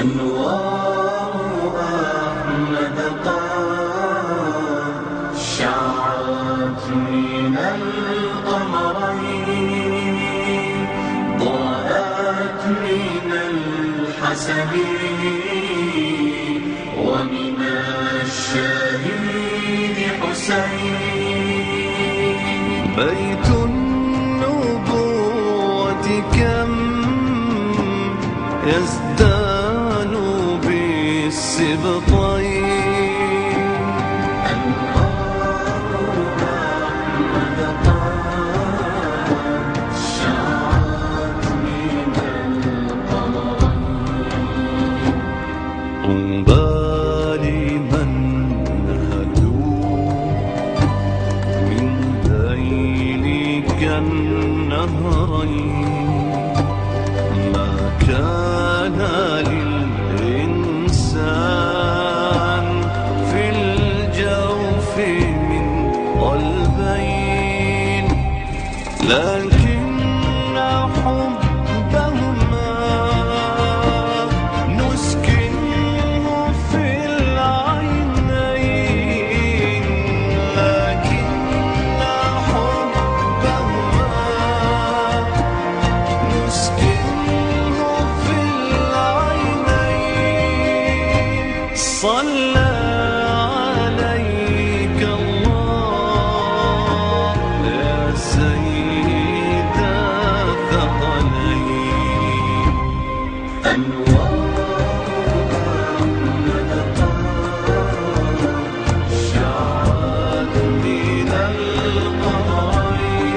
أنوار أحمد قد شعت من القمرين، ضاءت من الحسن ومن الشهيد حسين. بيت النبوة كم يزدان بالسبطين، أنوار أحمد قد شعت من القمرين. طوبى لمن نهلوا من ذيلك النهرين، ما كان للإنسان في الجوف من قلبين، لكن حبهما نسكنه في العينين، لكن حبهما نسكنه في العينين. صلى عليك الله يا سيد الثقلين. أنوار أحمد قد شعت من القمرين،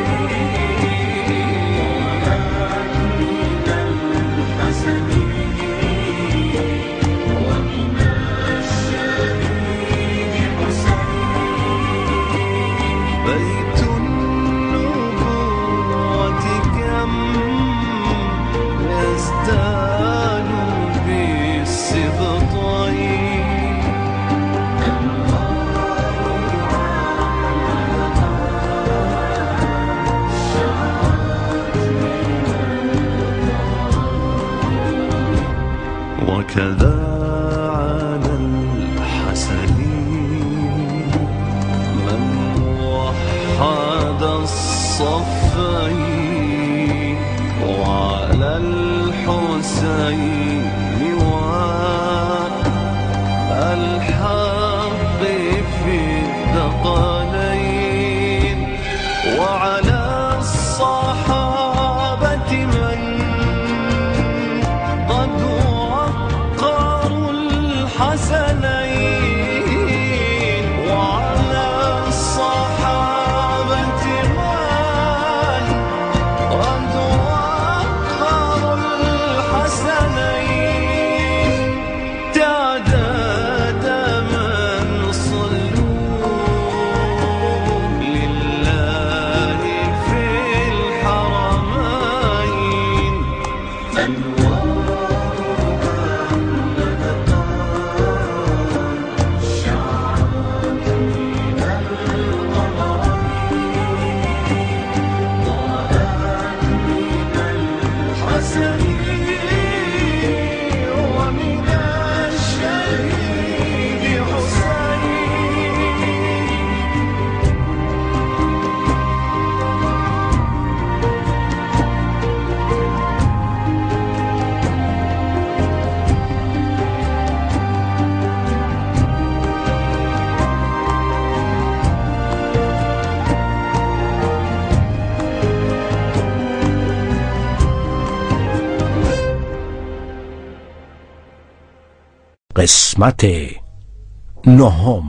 من الحسن ومن الشهيد حسين. بيت النبوة كم يزدان بالسبطين، أنوار أحمد قد شعت من القمرين. وكذا على الحسن من وحد الصفين، وعلى الحسين والحق في الثقلين، وعلى الصحابة من قد وقروا الحسنين، وعلى الصحابة من قد وقروا الحسنين. تعداد من صلوا لله في الحرمين. أنوار أحمد قد شعت من القمرين، ضاءت من الحسن ومن الشهيد حسين. قسمت نهم.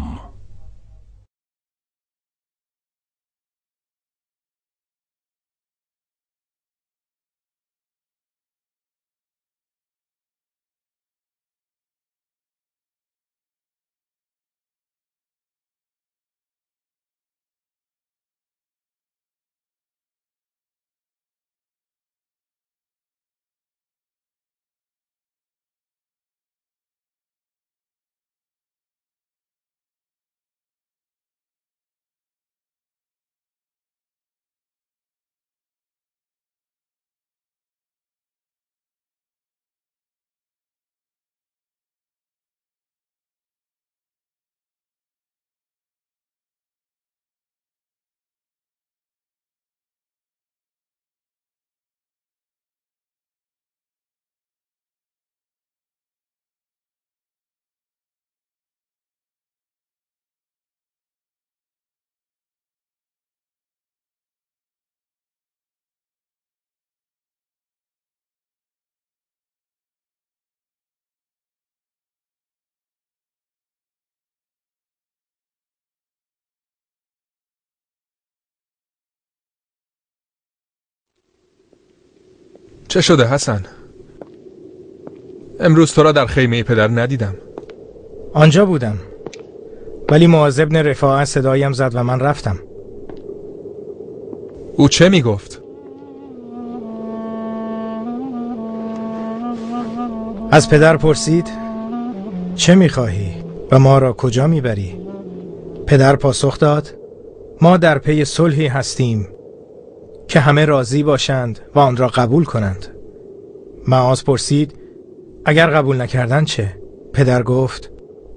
چه شده حسن؟ امروز تو را در خیمه پدر ندیدم. آنجا بودم، ولی معاذ ابن رفاعه صدایم زد و من رفتم. او چه می گفت؟ از پدر پرسید چه می خواهی و ما را کجا می بری؟ پدر پاسخ داد ما در پی صلحی هستیم که همه راضی باشند و آن را قبول کنند. معاذ پرسید اگر قبول نکردند چه؟ پدر گفت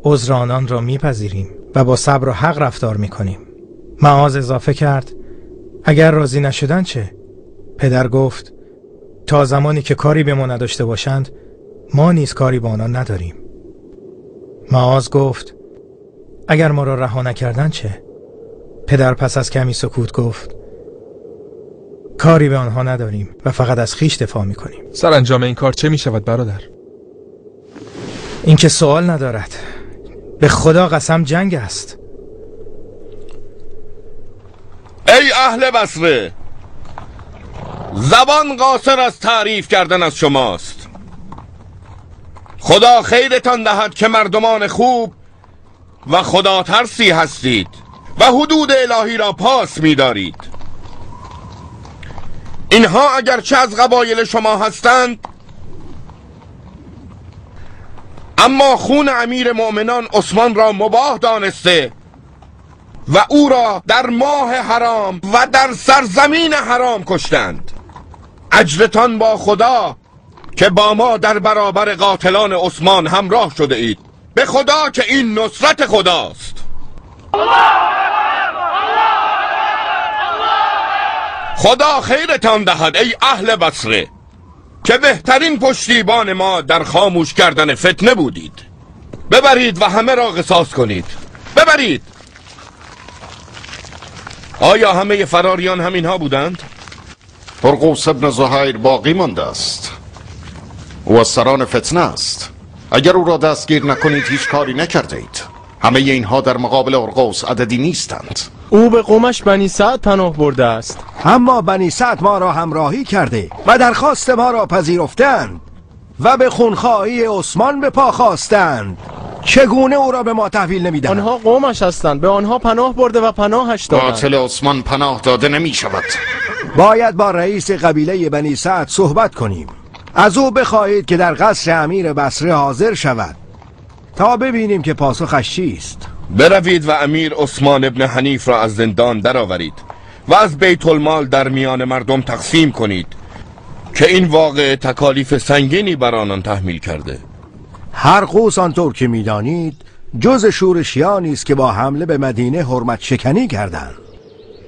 عذر آنان را میپذیریم و با صبر و حق رفتار میکنیم. معاذ اضافه کرد اگر راضی نشدند چه؟ پدر گفت تا زمانی که کاری به ما نداشته باشند ما نیز کاری با آنان نداریم. معاذ گفت اگر ما را رها نکردند چه؟ پدر پس از کمی سکوت گفت کاری به آنها نداریم و فقط از خویش دفاع میکنیم. سرانجام این کار چه میشود برادر؟ این که سوال ندارد. به خدا قسم جنگ است. ای اهل بصره، زبان قاصر از تعریف کردن از شماست. خدا خیرتان دهد که مردمان خوب و خدا ترسی هستید و حدود الهی را پاس می‌دارید. اینها اگرچه از قبایل شما هستند، اما خون امیر مؤمنان عثمان را مباح دانسته و او را در ماه حرام و در سرزمین حرام کشتند. اجرتان با خدا که با ما در برابر قاتلان عثمان همراه شده اید. به خدا که این نصرت خداست. خدا خیرتان دهد ای اهل بصره که بهترین پشتیبان ما در خاموش کردن فتنه بودید. ببرید و همه را قصاص کنید. ببرید. آیا همه فراریان همینها بودند؟ هرقوس ابن زهیر باقی مانده است. او از سران فتنه است. اگر او را دستگیر نکنید هیچ کاری نکرده اید. همه اینها در مقابل هرقوس عددی نیستند. او به قومش بنی سعد پناه برده است. اما بنی سعد ما را همراهی کرده و درخواست ما را پذیرفتند و به خونخواهی عثمان به پا خواستند. چگونه او را به ما تحویل نمیدهند؟ آنها قومش هستند، به آنها پناه برده و پناهش دادند. قاتل عثمان پناه داده نمی شود. باید با رئیس قبیله بنی سعد صحبت کنیم. از او بخواهید که در قصر امیر بصره حاضر شود تا ببینیم که پاسخش چیست. بروید و امیر عثمان ابن حنیف را از زندان درآورید و از بیت المال در میان مردم تقسیم کنید که این واقع تکالیف سنگینی بر آنان تحمیل کرده. هرقوس آنطور که میدانید جز شورشیانی است که با حمله به مدینه حرمت شکنی کردند.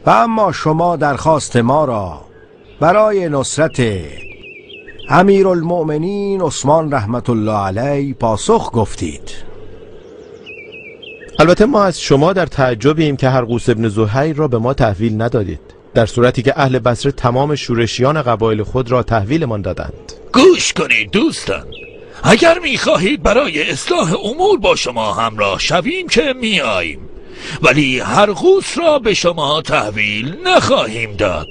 و اما شما درخواست ما را برای نصرت امیرالمؤمنین عثمان رحمت الله علیه پاسخ گفتید. البته ما از شما در تعجبیم که هرقوس ابن زهیر را به ما تحویل ندادید، در صورتی که اهل بصره تمام شورشیان قبایل خود را تحویلمان دادند. گوش کنید دوستان، اگر میخواهید برای اصلاح امور با شما همراه شویم که میاییم، ولی هرقوس را به شما تحویل نخواهیم داد.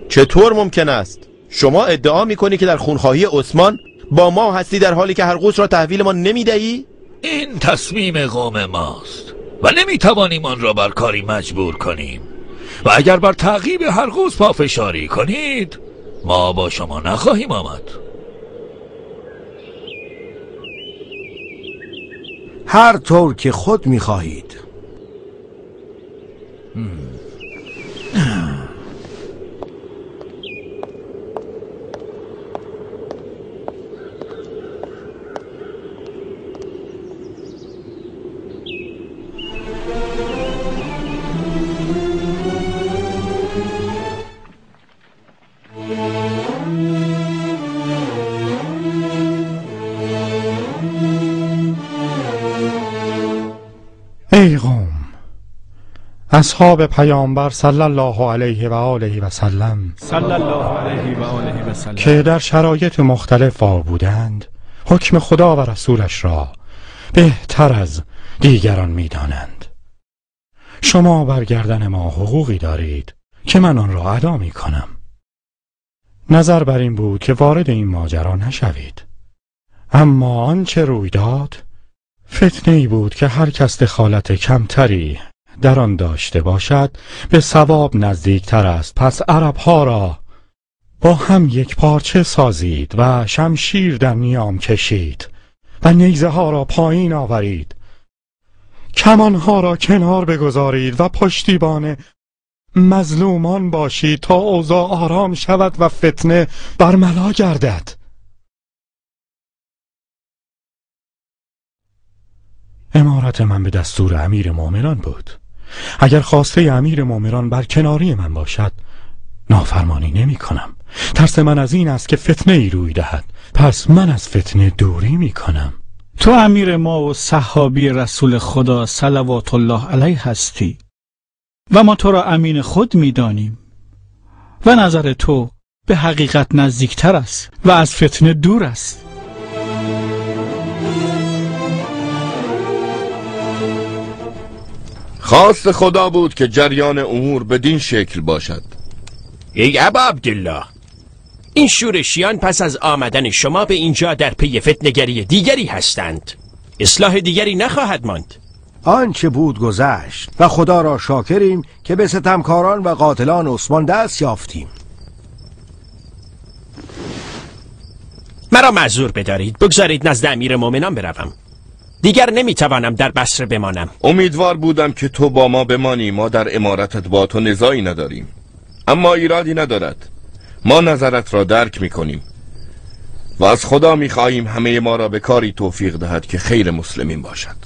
چطور ممکن است؟ شما ادعا میکنی که در خونخواهی عثمان با ما هستی در حالی که هرقوس را تحویل ما نمیدهی؟ این تصمیم قوم ماست و نمیتوانیم آن را بر کاری مجبور کنیم و اگر بر تعقیب هرقوس پافشاری کنید ما با شما نخواهیم آمد. هر طور که خود میخواهید. ای قوم، اصحاب پیامبر صلی الله علیه و آله و سلم که در شرایط مختلف بودند حکم خدا و رسولش را بهتر از دیگران می‌دانند. شما بر گردن ما حقوقی دارید که من آن را ادا می کنم. نظر بر این بود که وارد این ماجرا نشوید، اما آنچه روی داد فتنه ای بود که هر کس دخالت کمتری در آن داشته باشد به ثواب نزدیکتر است. پس عربها را با هم یک پارچه سازید و شمشیر در نیام کشید و نیزه ها را پایین آورید، کمانها را کنار بگذارید و پشتیبان مظلومان باشید تا اوضاع آرام شود و فتنه برملا گردد. امارت من به دستور امیر مؤمنان بود. اگر خواسته امیر مؤمنان بر کناری من باشد نافرمانی نمی کنم. ترس من از این است که فتنه ای روی دهد، پس من از فتنه دوری می کنم. تو امیر ما و صحابی رسول خدا صلوات الله علیه هستی و ما تو را امین خود می دانیم و نظر تو به حقیقت نزدیکتر است و از فتنه دور است. خواست خدا بود که جریان امور بدین شکل باشد. ای ابا عبدالله، این شورشیان پس از آمدن شما به اینجا در پی فتنه‌گری دیگری هستند. اصلاح دیگری نخواهد ماند. آنچه بود گذشت و خدا را شاکریم که به ستمکاران و قاتلان عثمان دست یافتیم. مرا معذور بدارید، بگذارید نزد امیر مؤمنان بروم. دیگر نمیتوانم در بصره بمانم. امیدوار بودم که تو با ما بمانی. ما در امارتت با تو نزاعی نداریم، اما ایرادی ندارد. ما نظرت را درک میکنیم و از خدا میخواهیم همه ما را به کاری توفیق دهد که خیر مسلمین باشد.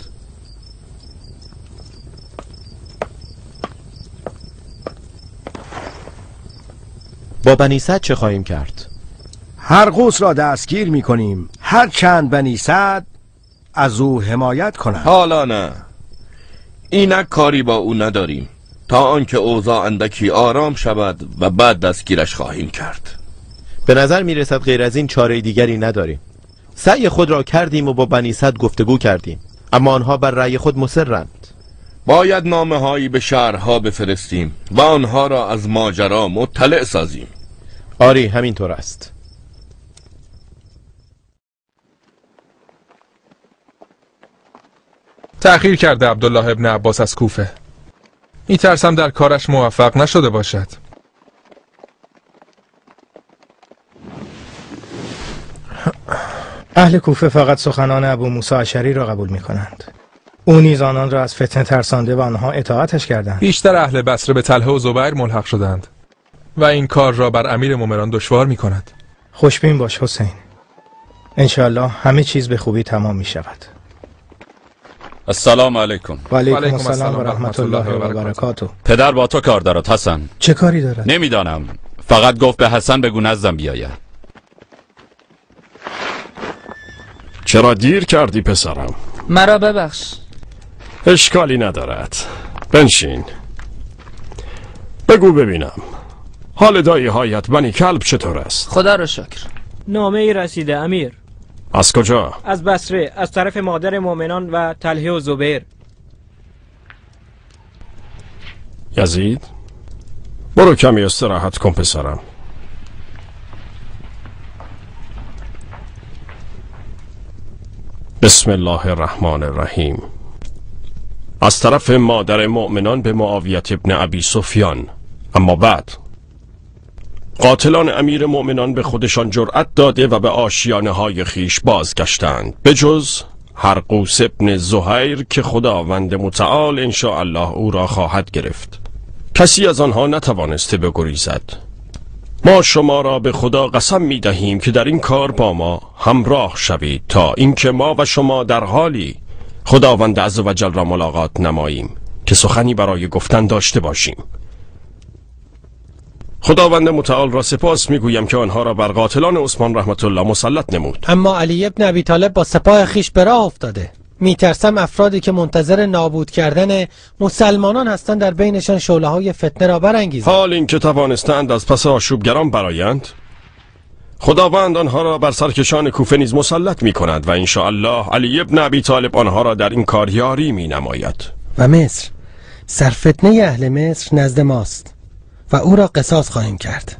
با بنی سعد چه خواهیم کرد؟ هرقوس را دستگیر میکنیم، هر چند بنی سعد از او حمایت کنند. حالا نه، اینک کاری با او نداریم تا آنکه اوضاع اندکی آرام شود و بعد دستگیرش خواهیم کرد. به نظر میرسد غیر از این چاره دیگری نداریم. سعی خود را کردیم و با بنی سعد گفتگو کردیم، اما آنها بر رأی خود مصرند. باید نامه هایی به شهرها بفرستیم و آنها را از ماجرا مطلع سازیم. آری همینطور است. تأخیر کرده عبدالله ابن عباس از کوفه. میترسم در کارش موفق نشده باشد. اهل کوفه فقط سخنان ابو موسی اشعری را قبول میکنند. او نیز آنان را از فتنه ترسانده و آنها اطاعتش کردند. بیشتر اهل بصره به طلحه و زبیر ملحق شدند و این کار را بر امیر مؤمنان دشوار میکند. خوشبین باش حسین، انشاءالله همه چیز به خوبی تمام میشود. السلام علیکم. و علیکم السلام و رحمت الله و برکاته. پدر با تو کار دارد حسن. چه کاری دارد؟ نمیدانم، فقط گفت به حسن بگو نزدم بیاید. چرا دیر کردی پسرم؟ مرا ببخش. اشکالی ندارد، بنشین. بگو ببینم حال دایی هایت بنی کلب چطور است؟ خدا را شکر. نامه ای رسیده امیر. از کجا؟ از بصره، از طرف مادر مؤمنان و طلحه و زبیر. یزید برو کمی استراحت کن پسرم. بسم الله الرحمن الرحیم. از طرف مادر مؤمنان به معاویت ابن ابی سفیان. اما بعد قاتلان امیر مؤمنان به خودشان جرأت داده و به آشیانه های خیش بازگشتند، به جز هرقوس ابن زهیر که خداوند متعال ان شاء الله او را خواهد گرفت. کسی از آنها نتوانسته بگریزد. ما شما را به خدا قسم می دهیم که در این کار با ما همراه شوید تا اینکه ما و شما در حالی خداوند عزوجل را ملاقات نماییم که سخنی برای گفتن داشته باشیم. خداوند متعال را سپاس میگویم که آنها را بر قاتلان عثمان رحمت الله مسلط نمود. اما علی ابن ابی طالب با سپاه خیش به راه افتاده. میترسم افرادی که منتظر نابود کردن مسلمانان هستند در بینشان شعله های فتنه را برانگیزند. حال اینکه توانستند از پس آشوبگران برآیند، خداوند آنها را بر سرکشان کوفه نیز مسلط میکند و ان شاء الله علی ابن ابی طالب آنها را در این کار یاری مینماید. و مصر، سرفتنه اهل مصر نزد ماست و او را قصاص خواهیم کرد.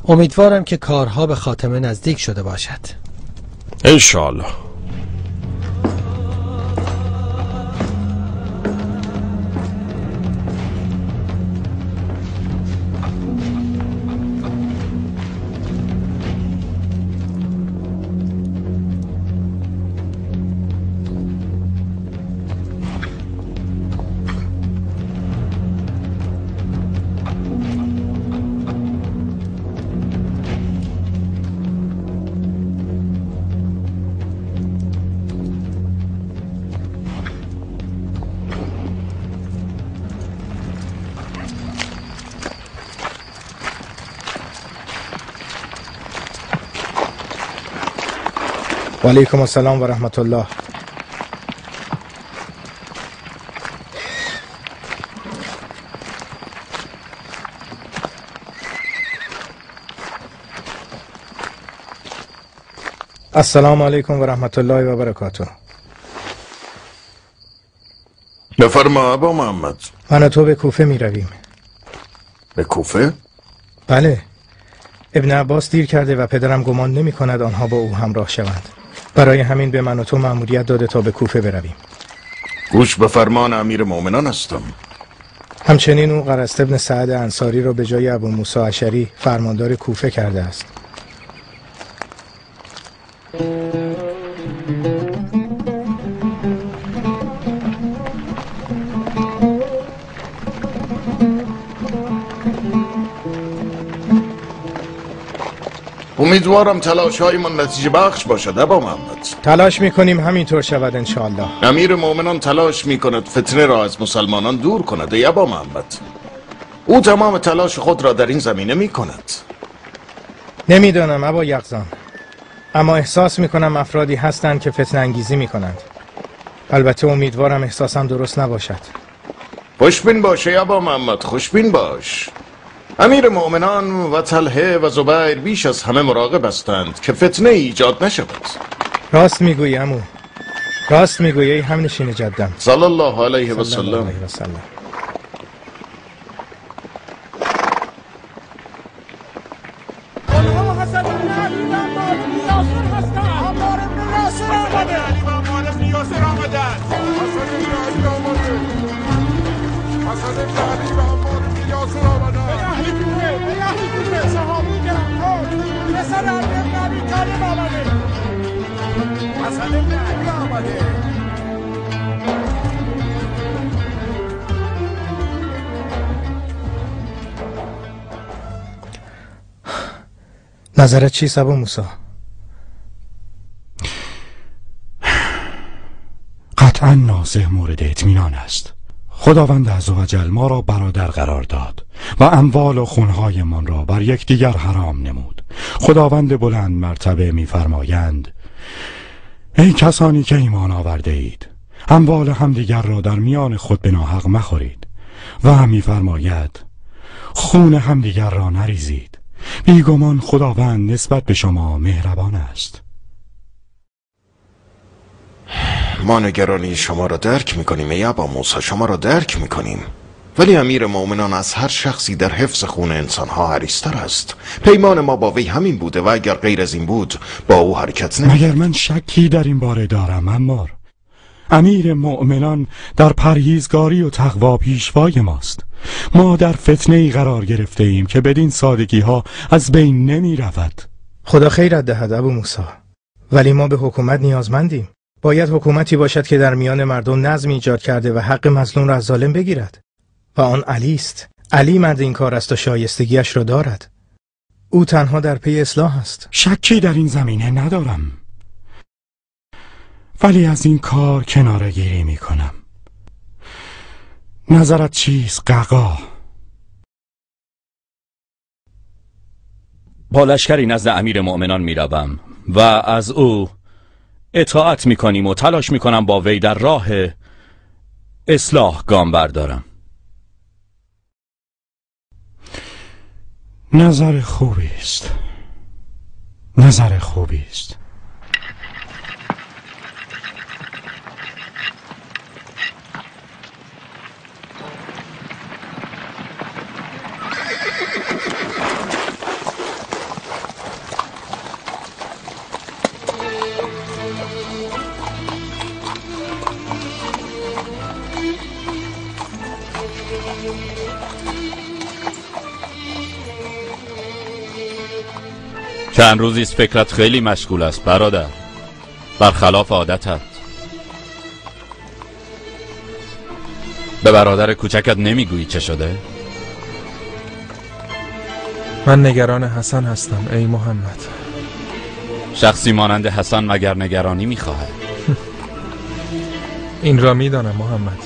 امیدوارم که کارها به خاتمه نزدیک شده باشد. انشاءالله. و علیکم السلام و رحمت الله. السلام علیکم و رحمت الله و برکاته. بفرما ابا محمد. من و تو به کوفه می رویم. به کوفه؟ بله. ابن عباس دیر کرده و پدرم گمان نمی کند آنها با او همراه شوند. برای همین به من و تو مأموریت داده تا به کوفه برویم. گوش به فرمان امیر مؤمنان هستم. همچنین او قرست ابن سعد انصاری را به جای ابو موسی اشعری فرماندار کوفه کرده است. امیدوارم تلاش های من نتیجه بخش باشد ابا محمد. تلاش میکنیم همینطور شود انشاءالله. امیر مؤمنان تلاش میکند فتنه را از مسلمانان دور کند ای ابا محمد. او تمام تلاش خود را در این زمینه میکند. نمیدانم ابا یقظان، اما احساس میکنم افرادی هستند که فتنه انگیزی میکنند. البته امیدوارم احساسم درست نباشد. خوشبین باش ای ابا محمد، خوشبین باش. امیر مؤمنان و طلحه و زبیر بیش از همه مراقب هستند که فتنه ایجاد نشود. راست میگویی عمو، راست میگویی ای همنشین جدم. صلی الله علیه و سلم. نظرت چیست ابو موسی؟ قطعا ناصح مورد اطمینان است. خداوند عزوجل ما را برادر قرار داد و اموال و خونهایمان را بر یکدیگر حرام نمود. خداوند بلند مرتبه می‌فرمایند ای کسانی که ایمان آورده اید، اموال همدیگر را در میان خود به ناحق مخورید. و می‌فرماید خون همدیگر را نریزید، بیگمان خداوند نسبت به شما مهربان است. ما نگرانی شما را درک میکنیم ای ابا موسی، شما را درک میکنیم، ولی امیر مؤمنان از هر شخصی در حفظ خون انسانها حریص‌تر است. پیمان ما با وی همین بوده و اگر غیر از این بود با او حرکت نمی. مگر من شکی در این باره دارم عمار؟ امیر مؤمنان در پرهیزگاری و تقوا پیشوای ماست. ما در فتنه‌ای قرار گرفته ایم که بدین سادگی ها از بین نمی رود. خدا خیرت دهد ابو موسی، ولی ما به حکومت نیازمندیم. باید حکومتی باشد که در میان مردم نظم ایجاد کرده و حق مظلوم را از ظالم بگیرد. و آن علی است. علی مرد این کار است و شایستگیش را دارد. او تنها در پی اصلاح است. شکی در این زمینه ندارم، ولی از این کار کناره گیری می کنم. نظرت چیست قعقاع؟ با لشکری نزد امیر مؤمنان می روم و از او اطاعت می کنیم و تلاش می کنم با وی در راه اصلاح گام بردارم. نظر خوبی است، نظر خوبی است. چند روزی است فکرت خیلی مشغول است برادر، برخلاف عادتت. به برادر کوچکت نمیگویی چه شده؟ من نگران حسن هستم ای محمد. شخصی مانند حسن مگر نگرانی میخواهد؟ این را میدانم محمد،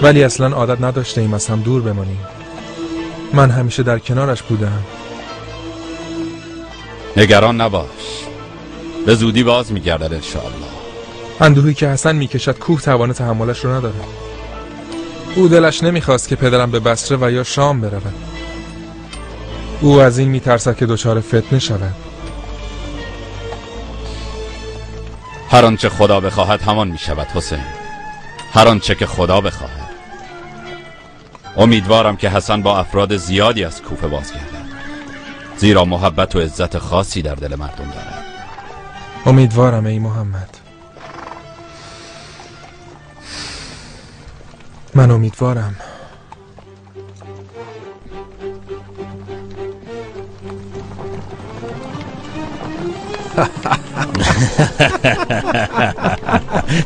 ولی اصلا عادت نداشته ایم از هم دور بمانیم. من همیشه در کنارش بودم. نگران نباش، به زودی باز میگردد انشاءالله. اندوهی که حسن میکشد کوه توان تحملش رو نداره. او دلش نمیخواست که پدرم به بصره و یا شام برود. او از این میترسد که دچار فتنه شود. هر آنچه خدا بخواهد همان میشود حسین، هر آنچه که خدا بخواهد. امیدوارم که حسن با افراد زیادی از کوفه بازگردد، زیرا محبت و عزت خاصی در دل مردم دارد. امیدوارم ای محمد، من امیدوارم.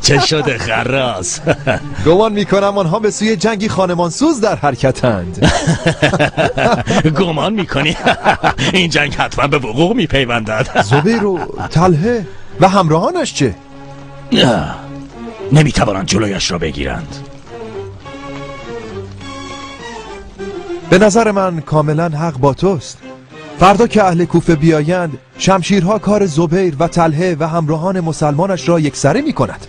چه شده خراس؟ گمان میکنم آنها به سوی جنگی خانمانسوز در حرکتند. گمان میکنی؟ این جنگ حتما به وقوع میپیوندد. زبیر و طلحه و همراهانش چه؟ نه، نمیتوانند جلویش را بگیرند. به نظر من کاملا حق با توست. فردا که اهل کوفه بیایند، شمشیرها کار زبیر و طلحه و همراهان مسلمانش را یکسره می کند.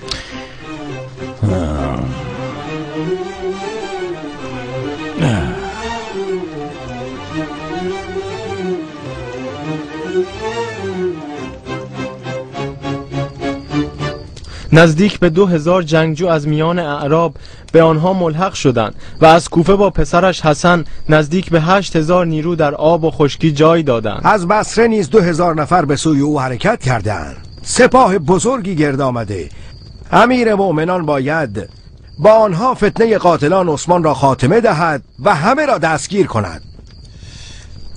نزدیک به 2000 جنگجو از میان اعراب به آنها ملحق شدند و از کوفه با پسرش حسن نزدیک به 8000 نیرو در آب و خشکی جای دادند. از بصره نیز 2000 نفر به سوی او حرکت کردند. سپاه بزرگی گرد آمده. امیر مؤمنان باید با آنها فتنه قاتلان عثمان را خاتمه دهد و همه را دستگیر کند.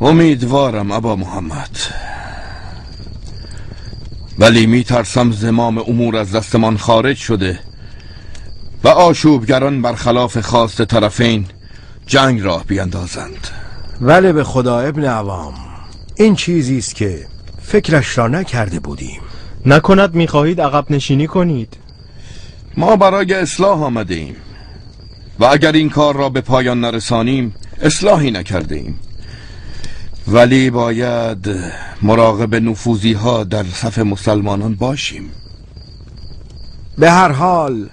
امیدوارم ابا محمد، ولی میترسم زمام امور از دستمان خارج شده و آشوبگران برخلاف خواست طرفین جنگ راه بیندازند. ولی به خدا ابن عوام، این چیزی است که فکرش را نکرده بودیم. نکند میخواهید عقب نشینی کنید؟ ما برای اصلاح آمده ایم و اگر این کار را به پایان نرسانیم اصلاحی نکرده ایم. ولی باید مراقب نفوذی ها در صف مسلمانان باشیم. به هر حال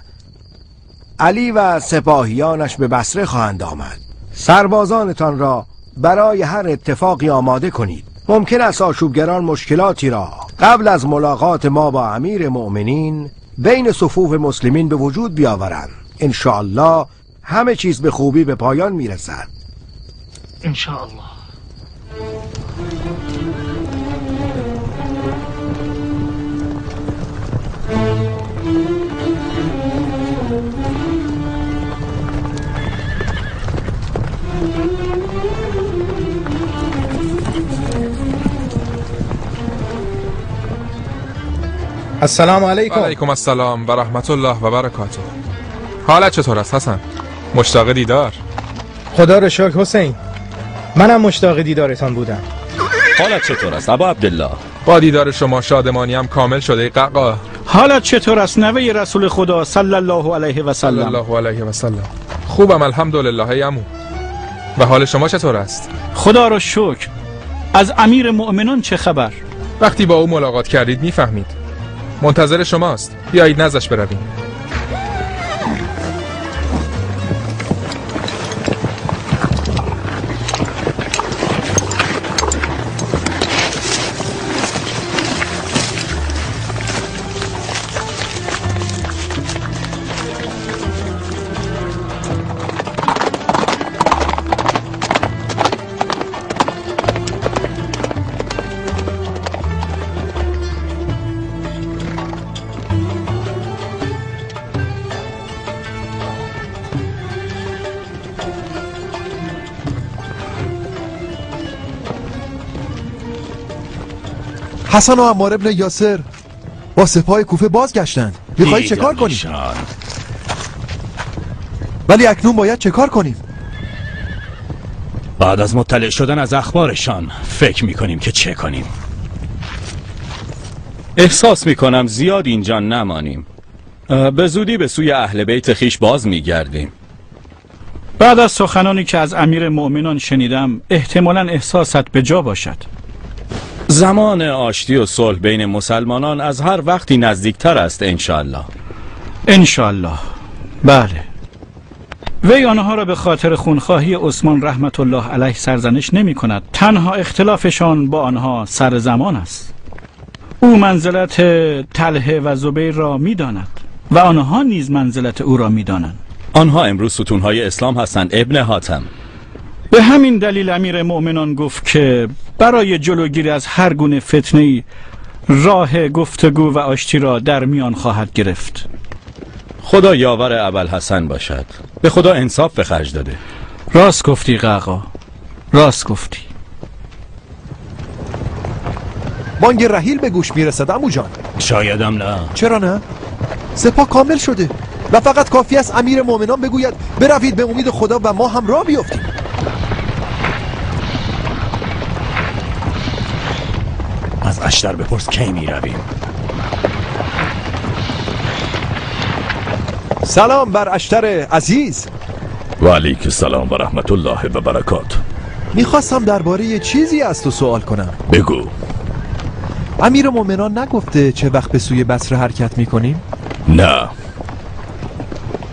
علی و سپاهیانش به بصره خواهند آمد. سربازانتان را برای هر اتفاقی آماده کنید. ممکن است آشوبگران مشکلاتی را قبل از ملاقات ما با امیر مؤمنین بین صفوف مسلمین به وجود بیاورند. انشاءالله همه چیز به خوبی به پایان میرسد. انشاءالله. السلام علیکم. علیکم السلام و رحمت الله و برکاته. حالت چطور است حسن؟ مشتاق دیدار. خدا رو شکر حسین، منم مشتاق دیدارتان بودم. حالت چطور است ابا عبدالله؟ با دیدار شما شادمانیم کامل شده قعقاع. حالت چطور است نوه رسول خدا صلی الله علیه و سلم؟ صلی الله علیه و سلم. خوبم الحمدلله ای عمو. و حال شما چطور است؟ خدا رو شکر. از امیر مؤمنان چه خبر؟ وقتی با او ملاقات کردید میفهمید. منتظر شماست. بیایید نزدش برویم. حسن و عمار ابن یاسر با سپاه کوفه بازگشتند. میخوایی چه کار کنیم؟ ولی اکنون باید چه کار کنیم؟ بعد از مطلع شدن از اخبارشان فکر میکنیم که چه کنیم. احساس میکنم زیاد اینجا نمانیم. به زودی به سوی اهل بیت خیش باز میگردیم. بعد از سخنانی که از امیر مؤمنان شنیدم احتمالاً احساست به جا باشد. زمان آشتی و صلح بین مسلمانان از هر وقتی نزدیکتر است انشاءالله. انشاءالله، بله. وی آنها را به خاطر خونخواهی عثمان رحمت الله علیه سرزنش نمی کند. تنها اختلافشان با آنها سر زمان است. او منزلت طلحه و زبیر را می داند و آنها نیز منزلت او را می دانند. آنها امروز ستونهای اسلام هستند ابن حاتم. به همین دلیل امیر مؤمنان گفت که برای جلوگیری از هر گونه فتنه‌ای راه گفتگو و آشتی را در میان خواهد گرفت. خدا یاور ابوالحسن باشد. به خدا انصاف به خرج داده. راست گفتی قعقاع، راست گفتی. بانگ رحیل به گوش میرسد عمو جان. شایدم نه. چرا نه؟ سپاه کامل شده و فقط کافی است امیر مؤمنان بگوید بروید به امید خدا و ما هم راه بیفتیم. از اشتر بپرس کی میرویم. سلام بر اشتر عزیز. و علیک السلام و رحمت الله و برکات. میخواستم درباره چیزی از تو سوال کنم. بگو. امیر مؤمنان نگفته چه وقت به سوی بصره حرکت میکنیم؟ نه.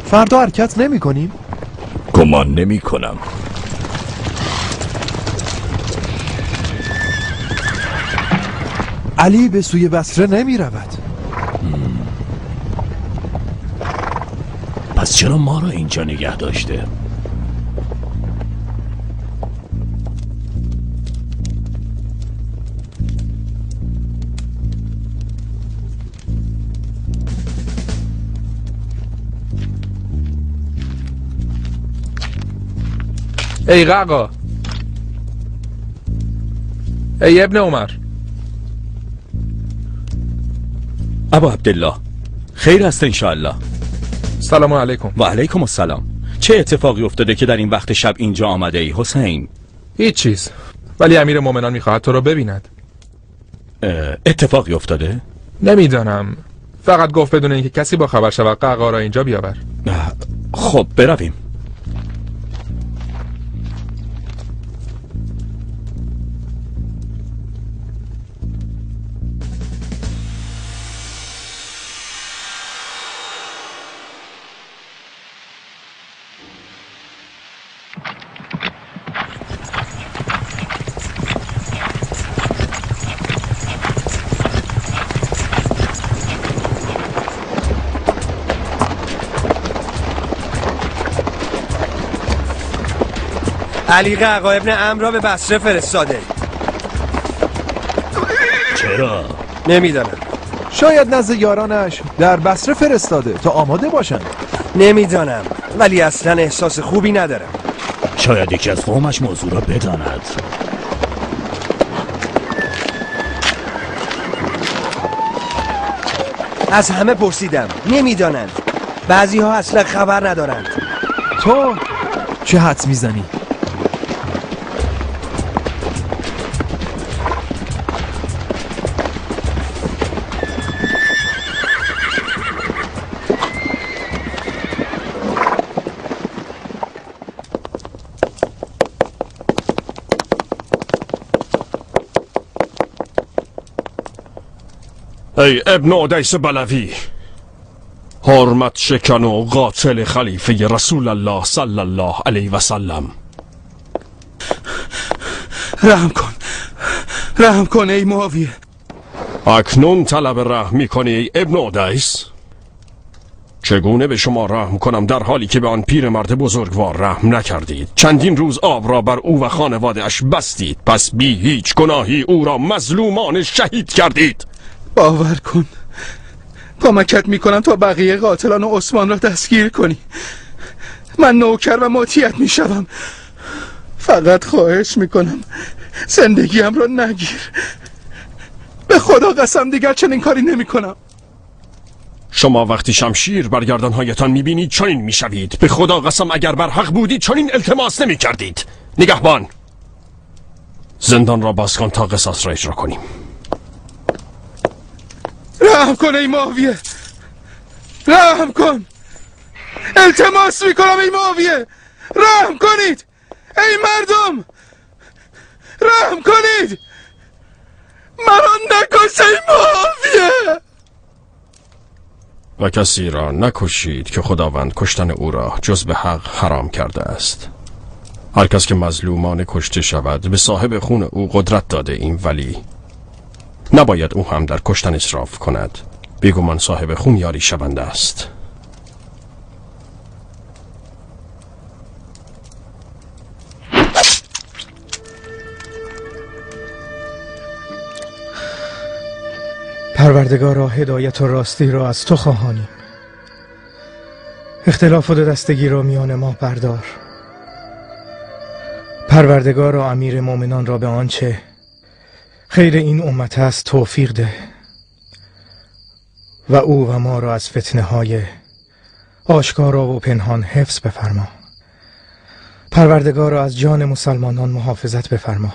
فردا حرکت نمی کنیم؟ گمان نمی کنم. علی به سوی بصره نمی رود. پس چرا ما را اینجا نگه داشته؟ ای قعقاع، ای ابن عمر. ابا عبدالله، خیر است انشاءالله. سلام علیکم. و علیکم السلام. چه اتفاقی افتاده که در این وقت شب اینجا آمده ای حسین؟ هیچ چیز، ولی امیر مؤمنان میخواهد تو را ببیند. اتفاقی افتاده؟ نمیدانم، فقط گفت بدون اینکه کسی با خبر شود قعقاع را اینجا بیاور. خب برویم. علی قعقاع ابن عمرو را به بصره فرستاده. چرا؟ نمیدانم. شاید نزد یارانش در بصره فرستاده تا آماده باشند. نمیدانم، ولی اصلا احساس خوبی ندارم. شاید یکی از قومش موضوع را بداند. از همه پرسیدم، نمیدانند. بعضی ها اصلا خبر ندارند. تو چه حدس میزنی؟ ای ابن عدیس بلوی، حرمت شکن و قاتل خلیفه رسول الله صلی الله علیه و سلم. رحم کن، رحم کن ای معاویه. اکنون طلب رحم میکنی ای ابن عدیس؟ چگونه به شما رحم کنم در حالی که به آن پیرمرد بزرگوار رحم نکردید؟ چندین روز آب را بر او و خانواده اش بستید، پس بی هیچ گناهی او را مظلومان شهید کردید. باور کن کمکت میکنم تا بقیه قاتلان عثمان را دستگیر کنی. من نوکر و مطیعت میشوم. فقط خواهش میکنم زندگیم را نگیر. به خدا قسم دیگر چنین کاری نمی کنم. شما وقتی شمشیر بر گردنهایتان میبینید چنین میشوید. به خدا قسم اگر بر حق بودید چنین التماس نمیکردید. نگهبان، زندان را باز کن تا قصاص را اجرا کنیم. رحم کن ای معاویه، رحم کن. التماس میکنم ای معاویه، رحم کنید. ای مردم رحم کنید، مرا نکش ای معاویه. و کسی را نکشید که خداوند کشتن او را جز به حق حرام کرده است. هر کس که مظلومانه کشته شود به صاحب خون او قدرت داده ایم، ولی نباید او هم در کشتن اسراف کند. بیگمان صاحب خون یاری شونده است. پروردگارا، هدایت و راستی را از تو خواهانیم. اختلاف و دو دستگی را میان ما بردار. پروردگارا، امیر مؤمنان را به آنچه خیر این امت است توفیق ده و او و ما را از فتنه های آشکارا و پنهان حفظ بفرما. پروردگارا، از جان مسلمانان محافظت بفرما.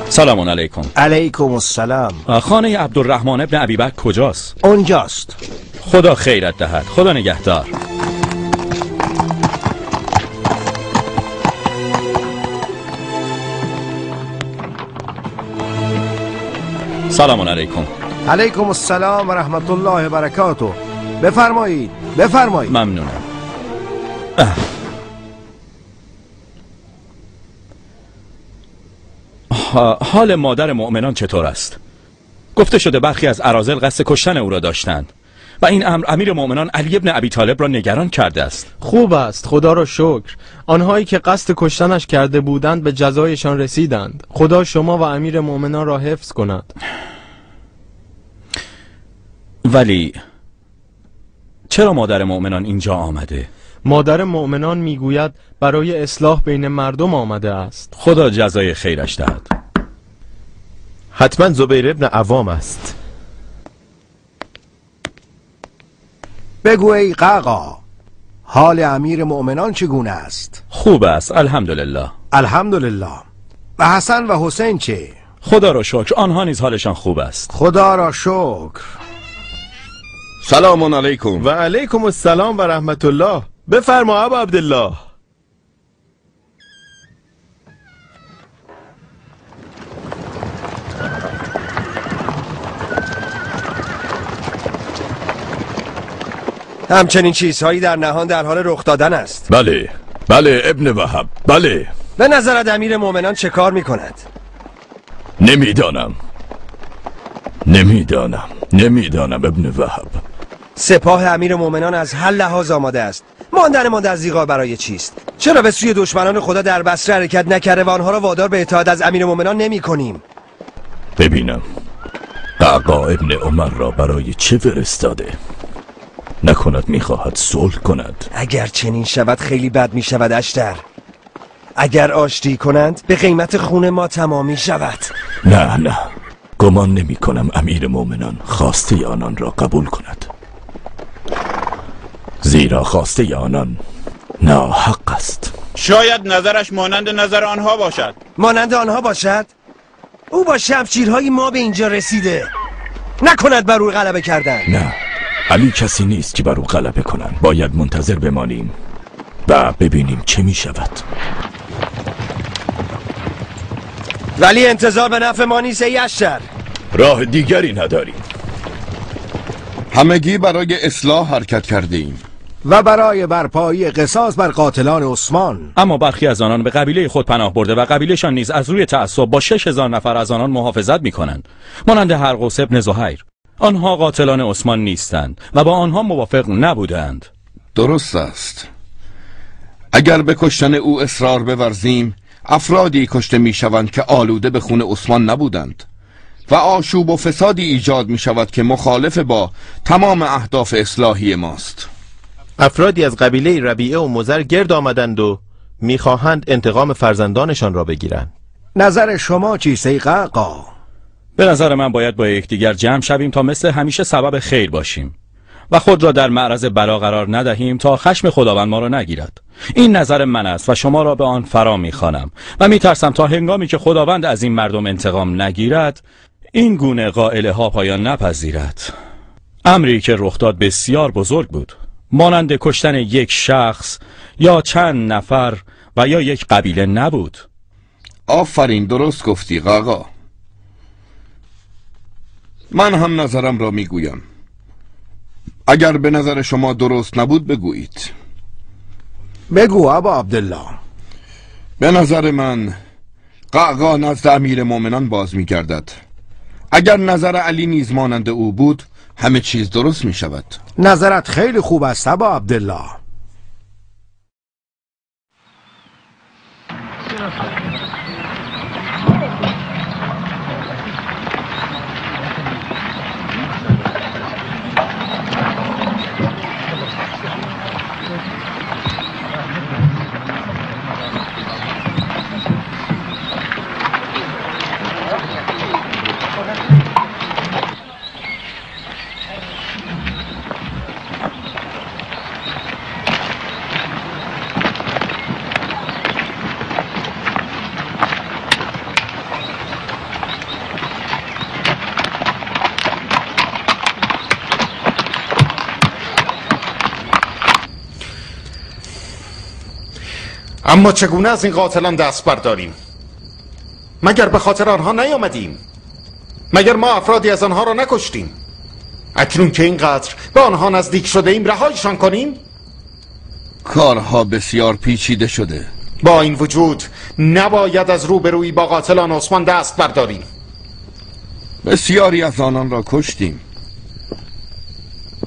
سلام علیکم. علیکم السلام. خانه عبدالرحمن ابن ابی بکر کجاست؟ اونجاست. خدا خیرت دهد. خدا نگهدار. سلام علیکم. علیکم السلام و رحمت الله و برکاته. بفرمایید، بفرمایید. ممنونم. حال مادر مؤمنان چطور است؟ گفته شده برخی از اراذل قصد کشتن او را داشتند و این امر امیر مؤمنان علی ابن ابی طالب را نگران کرده است. خوب است، خدا را شکر. آنهایی که قصد کشتنش کرده بودند به جزایشان رسیدند. خدا شما و امیر مؤمنان را حفظ کند. ولی چرا مادر مؤمنان اینجا آمده؟ مادر مؤمنان میگوید برای اصلاح بین مردم آمده است. خدا جزای خیرش دهد. حتما زبیر ابن عوام است. بگو ای قعقاع، حال امیر مؤمنان چگونه است؟ خوب است، الحمدلله. الحمدلله. و حسن و حسین چه؟ خدا را شکر، آنها نیز حالشان خوب است. خدا را شکر. سلام علیکم. و علیکم السلام و رحمت الله. بفرما ابا عبدالله. همچنین چیزهایی در نهان در حال رخ دادن است. بله بله ابن وهب، بله. به نظرت امیر مؤمنان چه کار میکند؟ نمیدانم نمیدانم نمیدانم ابن وهب. سپاه امیر مؤمنان از هر لحاظ آماده است. ماندن ما در زیقار برای چیست؟ چرا به سوی دشمنان خدا در بصره حرکت نکرده و آنها را وادار به اطاعت از امیر مؤمنان نمی کنیم؟ ببینم قعقاع ابن عمر را برای چه فرستاده؟ نکند میخواهد صلح کند. اگر چنین شود خیلی بد میشود اشتر. اگر آشتی کنند به قیمت خون ما تمامی شود. نه نه، گمان نمی کنم امیر مؤمنان خواسته آنان را قبول کند، زیرا خواسته آنان ناحق است. شاید نظرش مانند نظر آنها باشد. مانند آنها باشد؟ او با شمشیرهای ما به اینجا رسیده. نکند بر او غلبه کردن. نه، علی کسی نیست که بر او غلبه کنند. باید منتظر بمانیم و ببینیم چه می شود. ولی انتظار به نفع ما نیست ای اشتر. راه دیگری نداریم. همگی برای اصلاح حرکت کردیم و برای برپایی قصاص بر قاتلان عثمان. اما برخی از آنان به قبیله خود پناه برده و قبیلهشان نیز از روی تعصب با 6000 نفر از آنان محافظت می‌کنند، مانند هرقوس ابن زهیر. آنها قاتلان عثمان نیستند و با آنها موافق نبودند. درست است. اگر به کشتن او اصرار بورزیم، افرادی کشته میشوند که آلوده به خون عثمان نبودند و آشوب و فسادی ایجاد می شود که مخالف با تمام اهداف اصلاحی ماست. افرادی از قبیله ربیعه و مضر گرد آمدند و میخواهند انتقام فرزندانشان را بگیرند. نظر شما چیست ای قعقاع؟ به نظر من باید با یکدیگر جمع شویم تا مثل همیشه سبب خیر باشیم و خود را در معرض بلا قرار ندهیم تا خشم خداوند ما را نگیرد. این نظر من است و شما را به آن فرا میخوانم و میترسم تا هنگامی که خداوند از این مردم انتقام نگیرد، این گونه قائله ها پایان نپذیرد. امری که رخ داد بسیار بزرگ بود، مانند کشتن یک شخص یا چند نفر و یا یک قبیله نبود. آفرین، درست گفتی قعقاع. من هم نظرم را میگویم. اگر به نظر شما درست نبود بگویید. بگو ابا عبدالله. به نظر من قعقاع نزد امیر مؤمنان باز میگردد. اگر نظر علی نیز مانند او بود، همه چیز درست می شود. نظرت خیلی خوب است ابا عبدالله. اما چگونه از این قاتلان دست برداریم؟ مگر به خاطر آنها نیامدیم؟ مگر ما افرادی از آنها را نکشتیم؟ اکنون که اینقدر به آنها نزدیک شده ایم رهایشان کنیم؟ کارها بسیار پیچیده شده. با این وجود نباید از روبرویی با قاتلان عثمان دست برداریم. بسیاری از آنان را کشتیم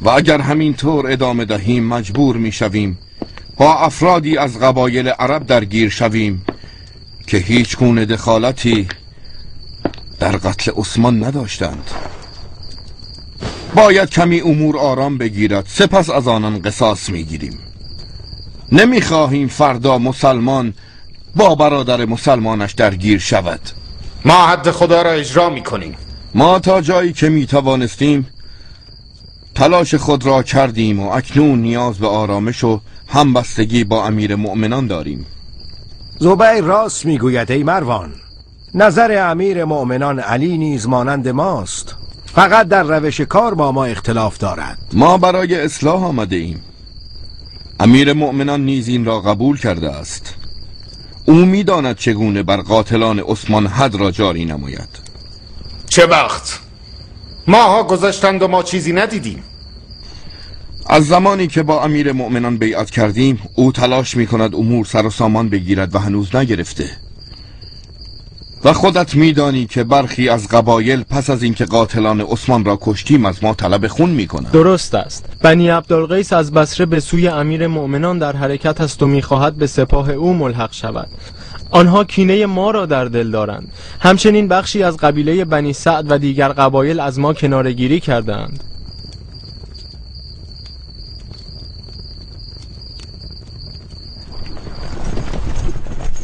و اگر همینطور ادامه دهیم مجبور میشویم با افرادی از قبایل عرب درگیر شویم که هیچ گونه دخالتی در قتل عثمان نداشتند. باید کمی امور آرام بگیرد، سپس از آنان قصاص میگیریم. نمیخواهیم فردا مسلمان با برادر مسلمانش درگیر شود. ما حد خدا را اجرا میکنیم. ما تا جایی که میتوانستیم تلاش خود را کردیم و اکنون نیاز به آرامش و همبستگی با امیر مؤمنان داریم. زبیر راست میگوید ای مروان. نظر امیر مؤمنان علی نیز مانند ماست، فقط در روش کار با ما اختلاف دارد. ما برای اصلاح آمده ایم. امیر مؤمنان نیز این را قبول کرده است. او میداند چگونه بر قاتلان عثمان حد را جاری نماید. چه وقت؟ ماها گذشتند و ما چیزی ندیدیم. از زمانی که با امیر مؤمنان بیعت کردیم او تلاش میکند امور سر و سامان بگیرد و هنوز نگرفته. و خودت میدانی که برخی از قبایل پس از اینکه قاتلان عثمان را کشتیم از ما طلب خون میکنند. درست است. بنی عبدالقیس از بصره به سوی امیر مؤمنان در حرکت است و میخواهد به سپاه او ملحق شود. آنها کینه ما را در دل دارند. همچنین بخشی از قبیله بنی سعد و دیگر قبایل از ما کناره‌گیری کردند.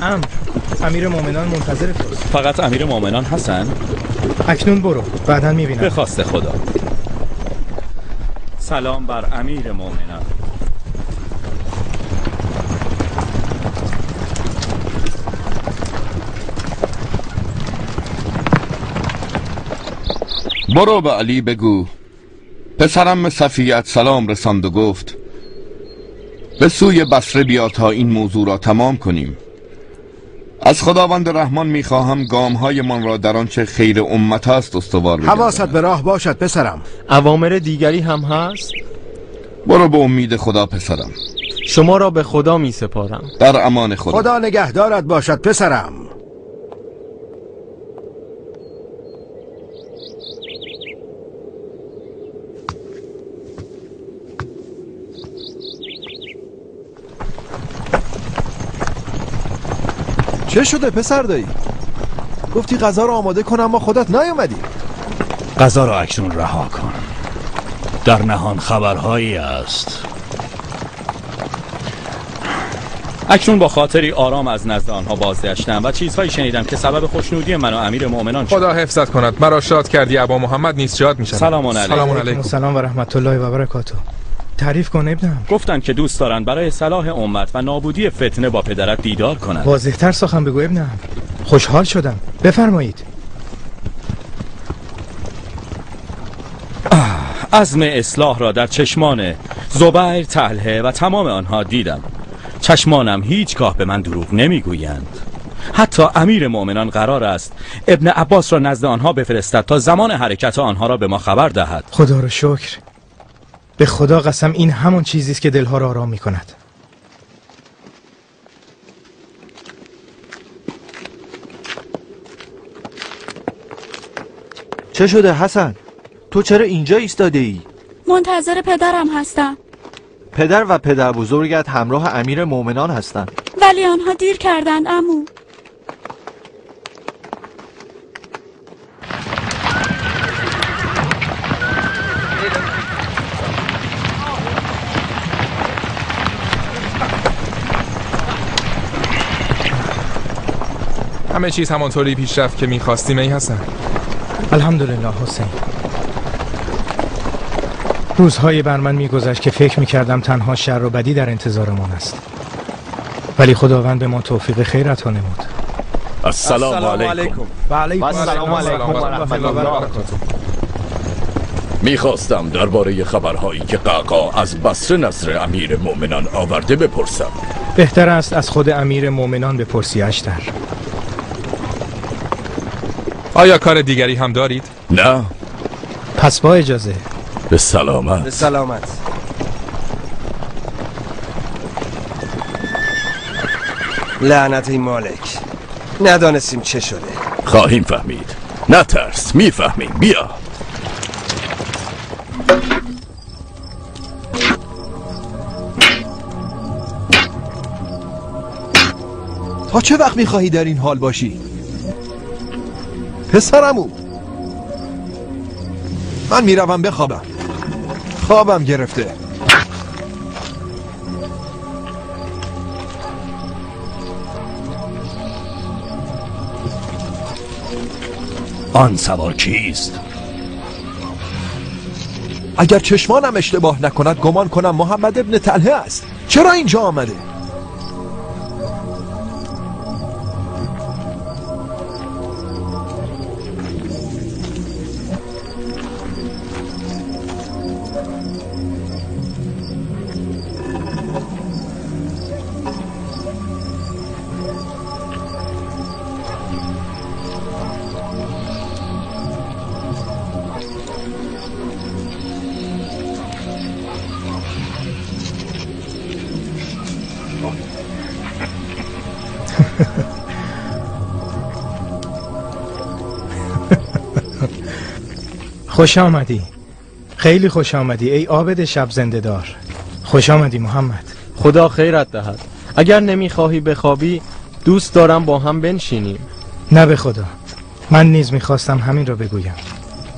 امر، امیر مؤمنان منتظر توست. فقط امیر مؤمنان حسن؟ اکنون برو، بعدا میبینم. به خواست خدا. سلام بر امیر مؤمنان. برو به علی بگو پسرم صفیت سلام رساند و گفت به سوی بصره بیا تا این موضوع را تمام کنیم. از خداوند رحمان میخواهم گامهای من را در آنچه خیر امت است استوار بگرداند. حواست به راه باشد پسرم. اوامر دیگری هم هست؟ برو به امید خدا پسرم. شما را به خدا می سپارم. در امان خدا. خدا نگهدارت باشد پسرم. چه شده پسر دایی؟ گفتی غذا رو آماده کنم اما خودت نیومدی. غذا را اکنون رها کن، در نهان خبرهایی است. اکنون با خاطری آرام از نزد آنها بازگشتم و چیزهایی شنیدم که سبب خوشنودی من و امیر مؤمنان شد. خدا حفظت کند، مرا شاد کردی. ابا محمد نیز شاد می‌شود. سلام علیکم. سلام علیکم. سلام و رحمت الله و برکاته. تعریف کن ابنم. گفتند که دوست دارند برای صلاح امت و نابودی فتنه با پدرت دیدار کنند. واضح‌تر سخن بگو ابنم. خوشحال شدم. بفرمایید. عزم اصلاح را در چشمان زبیر، طلحه و تمام آنها دیدم. چشمانم هیچگاه به من دروغ نمیگویند. حتی امیر مؤمنان قرار است ابن عباس را نزد آنها بفرستد تا زمان حرکت آنها را به ما خبر دهد. خدا را شکر. به خدا قسم این همون چیزی است که دلها را آرام میکند. چه شده حسن؟ تو چرا اینجا ایستاده ای؟ منتظر پدرم هستم. پدر و پدر بزرگت همراه امیر مؤمنان هستند. ولی آنها دیر کردند عمو. همه چیز همانطوری پیش رفت که میخواستیم ای حسن. الحمدلله حسین. روزهایی بر من میگذشت که فکر میکردم تنها شر و بدی در انتظارمان است، ولی خداوند به ما توفیق خیر عطا نمود. السلام علیکم. و علیکم السلام و رحمت الله و برکاته. میخواستم درباره خبرهایی که قعقاع از بصره نصر امیر مؤمنان آورده بپرسم. بهتر است از خود امیر مؤمنان بپرسی اشتر. آیا کار دیگری هم دارید؟ نه. پس با اجازه. به سلامت. به سلامت. لعنت این مالک، ندانستیم چه شده. خواهیم فهمید، نترس، میفهمیم. بیا. تا چه وقت میخواهی در این حال باشی؟ پسرمو، من میروم بخوابم، خوابم گرفته. آن سوار کیست؟ اگر چشمانم اشتباه نکند گمان کنم محمد ابن طلحه است. چرا اینجا آمده؟ خوش آمدی، خیلی خوش آمدی ای عابد شب زنده دار. خوش آمدی محمد. خدا خیرت دهد. اگر نمیخواهی بخوابی دوست دارم با هم بنشینیم. نه به خدا، من نیز میخواستم همین را بگویم،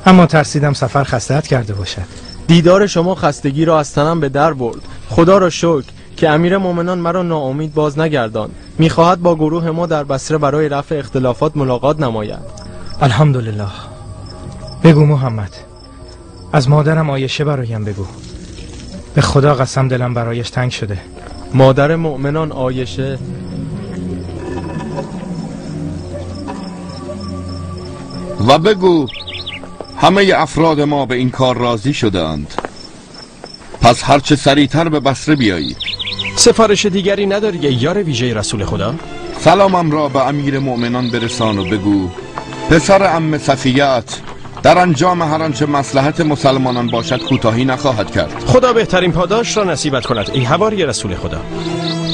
اما ترسیدم سفر خسته‌ات کرده باشد. دیدار شما خستگی را از تنم به در برد. خدا را شکر که امیر مؤمنان مرا ناامید باز نگرداند. میخواهد با گروه ما در بصره برای رفع اختلافات ملاقات نماید. الحمدلله. بگو محمد، از مادرم عایشه برایم بگو. به خدا قسم دلم برایش تنگ شده. مادر مؤمنان عایشه. و بگو همه افراد ما به این کار راضی شدند، پس هرچه سریعتر به بصره بیایید. سفارش دیگری نداری یار ویژه رسول خدا؟ سلامم را به امیر مؤمنان برسان و بگو پسر عمه صفیت در انجام هر آنچه مصلحت مسلمانان باشد کوتاهی نخواهد کرد. خدا بهترین پاداش را نصیبت کند ای حواری رسول خدا.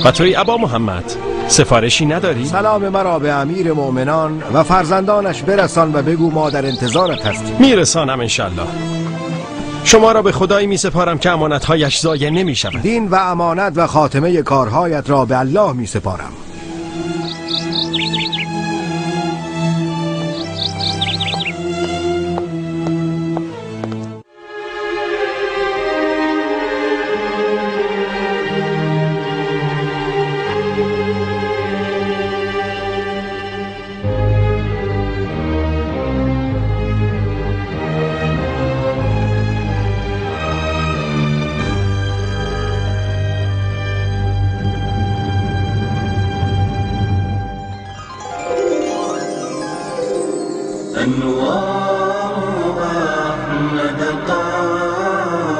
و توی ابا محمد سفارشی نداری؟ سلام مرا به امیر مؤمنان و فرزندانش برسان و بگو ما در انتظارت هستیم. میرسانم انشالله. شما را به خدایی می سپارم که امانتهایش ضایع نمی شود. دین و امانت و خاتمه کارهایت را به الله می سپارم. أنوار أحمد قد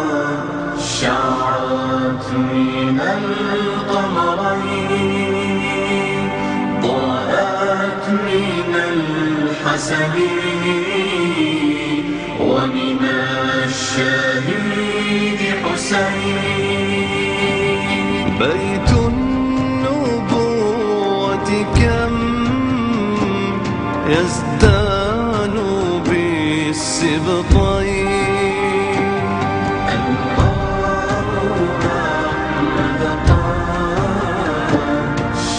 شعت من القمرين، ضاءت من الحسن ومن الشهيد حسين. بيت النبوة كم يزدان بالسبطين، أنوار أحمد قد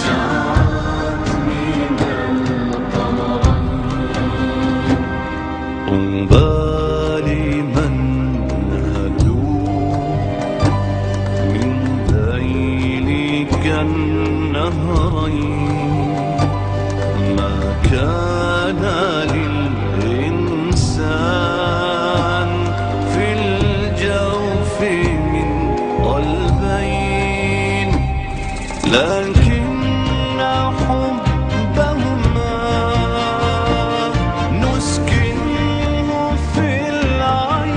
شعت من القمرين. طوبى لمن هدوا من ذيلك النهرين، ما كان للإنسان في الجوف من قلبين، لكن حبهما نسكنه في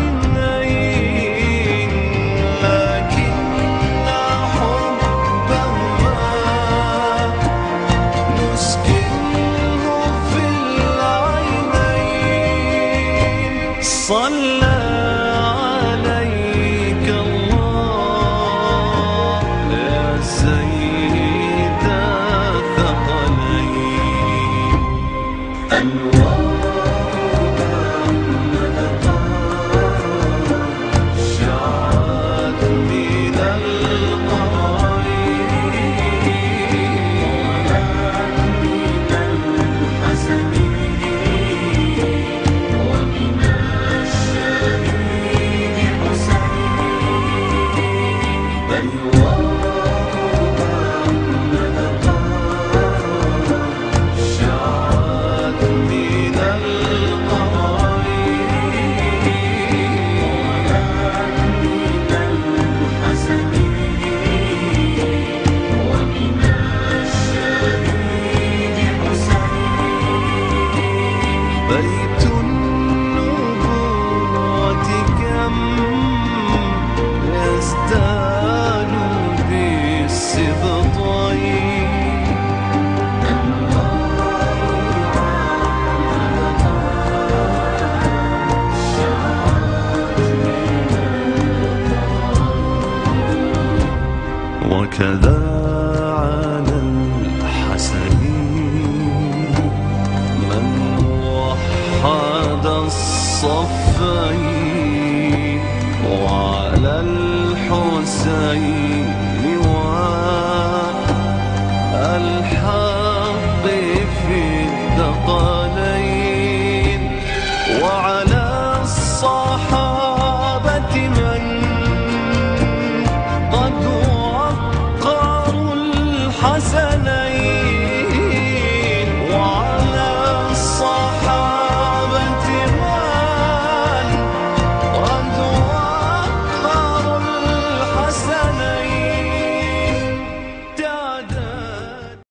العينين، لكن حبهما نسكنه في العينين. صلى عليك الله يا سيد الثقلين. أنوار أحمد قد شعت من القمرين، ضاءت من الحسن ومن الشهيد حسين. أنوار أحمد قد شعت من القمرين، ضاءت من الحسن ومن الشهيد حسين. بيت النبوة كم يزدان بالسبطين، وكذا على الحسن من وحد الصفين، وعلى الحسين